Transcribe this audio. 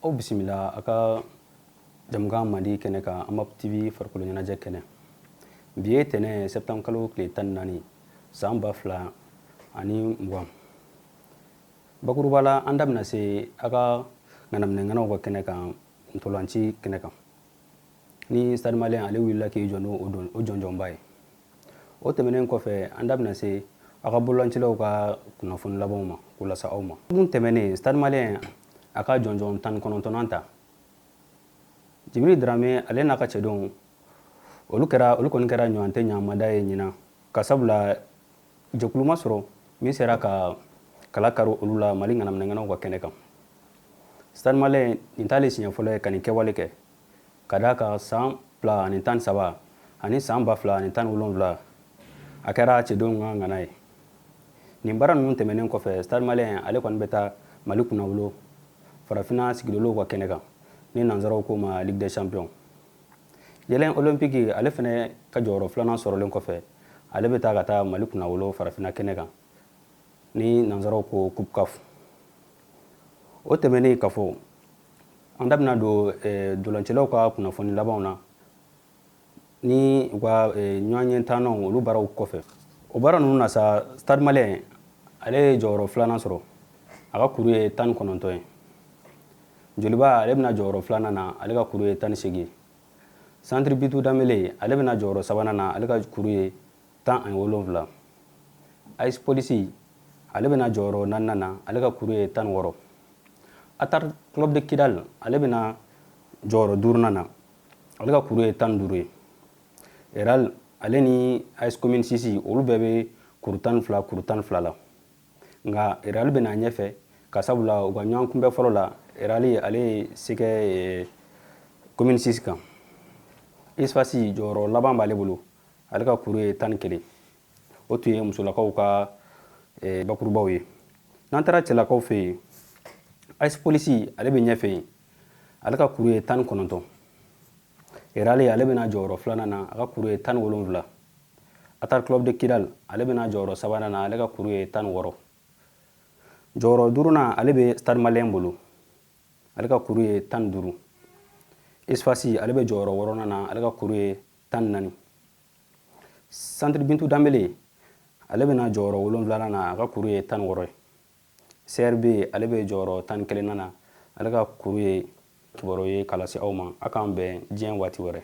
Aw bisimila a ka jamukan mandi kɛnɛ kan, Amap TV farikolo ɲɛnajɛ kɛnɛ. Bi ye tɛnɛ, septembre kalo tile 14, san 2020. Bakuruba la, an da bɛna se a ka ŋanaminɛŋanaw ka kɛnɛ kan, ntolanci kɛnɛ kan, ni Stade Malien ale wulila k'i jɔ n'o o jɔnjɔnba ye. O tɛmɛnen kɔfɛ, an da bɛna se aw ka bololancilaw ka kunnafoni labanw ma k'o lase aw ma. Mun tɛmɛnen, Stade Malien a ka jɔnjɔn 19nan ta. Jibiri Darame ale n'a ka cɛdenw, olu kɛra, olu kɔni kɛra ɲɔgɔn tɛ ɲamada ye ɲinan, ka sabula jɛkulu ma sɔrɔ min sera ka kala kari olu la Mali ŋanaminɛŋanaw ka kɛnɛ kan. Stade Malien, nin t'ale siɲɛ fɔlɔ ye ka nin kɛwale kɛ, ka d'a kan san 2013 ani san 2017, a kɛra cɛdenw ka ŋana ye. Nin baara ninnu tɛmɛnen kɔfɛ, Stade Malien ale kɔni bɛ taa Mali kunnawolo Farafinna sigidolow ka kɛnɛ kan, ni nansaraw k'o ma Ligue des Champions. Yɛlɛn Olympique ale fɛnɛ ka jɔyɔrɔ filanan sɔrɔlen kɔfɛ, ale bɛ taa ka taa Mali kunnawolo Farafinna kɛnɛ kan, ni nansaraw ko Coupe CAF. O tɛmɛnen ka fɔ, an da bɛna don dolancilaw ka kunnafoni labanw na ni u ka ɲɔgɔn ɲɛ olu baaraw kɔfɛ. O baara ninnu na sa, Stade Malien ale ye jɔyɔrɔ filanan sɔrɔ, a ka kuru ye 19 ye. Joliba ale bɛna jɔyɔrɔ filanan na, ale ka kuru ye 18 ye. Centre Bintu Danbele ale bɛna jɔyɔrɔ sabanan na, ale ka kuru ye 17. AS Police ale bɛna jɔyɔrɔ naaninan na, ale ka kuru ye 16. Atar Club de Kidal ale bɛna jɔyɔrɔ duurunan na, ale ka kuru ye 15 ye. Real ale ni AS Commune 6, olu bɛɛ bɛ kuru 12, kuru 12 la, nka Real bɛna ɲɛfɛ, ka sabula u ka ɲɔgɔn kunbɛ fɔlɔ la, Real ale ye se kɛ Commune 6 kan. USFAS jɔyɔrɔ laban b'ale bolo, ale ka kuru ye 11. O tun ye musolakaw ka bakurubaw ye. N'an taara cɛlakaw fɛ yen, AS Police ale bɛ ɲɛfɛ yen, ale ka kuru ye 19. Real ale bɛna jɔyɔrɔ filanan na, a ka kuru ye 17. Atar Club de Kidal ale bɛna jɔyɔrɔ sabanan na, ale ka kuru ye 16. Jɔyɔrɔ duurunan, ale bɛ Stade Malien bolo, ale ka kuru ye 15. USFAS ale bɛ jɔyɔrɔ wɔɔrɔnan na, ale ka kuru ye 14. Centre Bintu Danbele ale bɛna jɔyɔrɔ wolonfilanan na, a ka kuru ye 16 ye. CRB ale bɛ jɔyɔrɔ 11nan na, ale ka kuru ye. Kibaru ye k'a lase aw ma. A k'an bɛn diɲɛ waati wɛrɛ.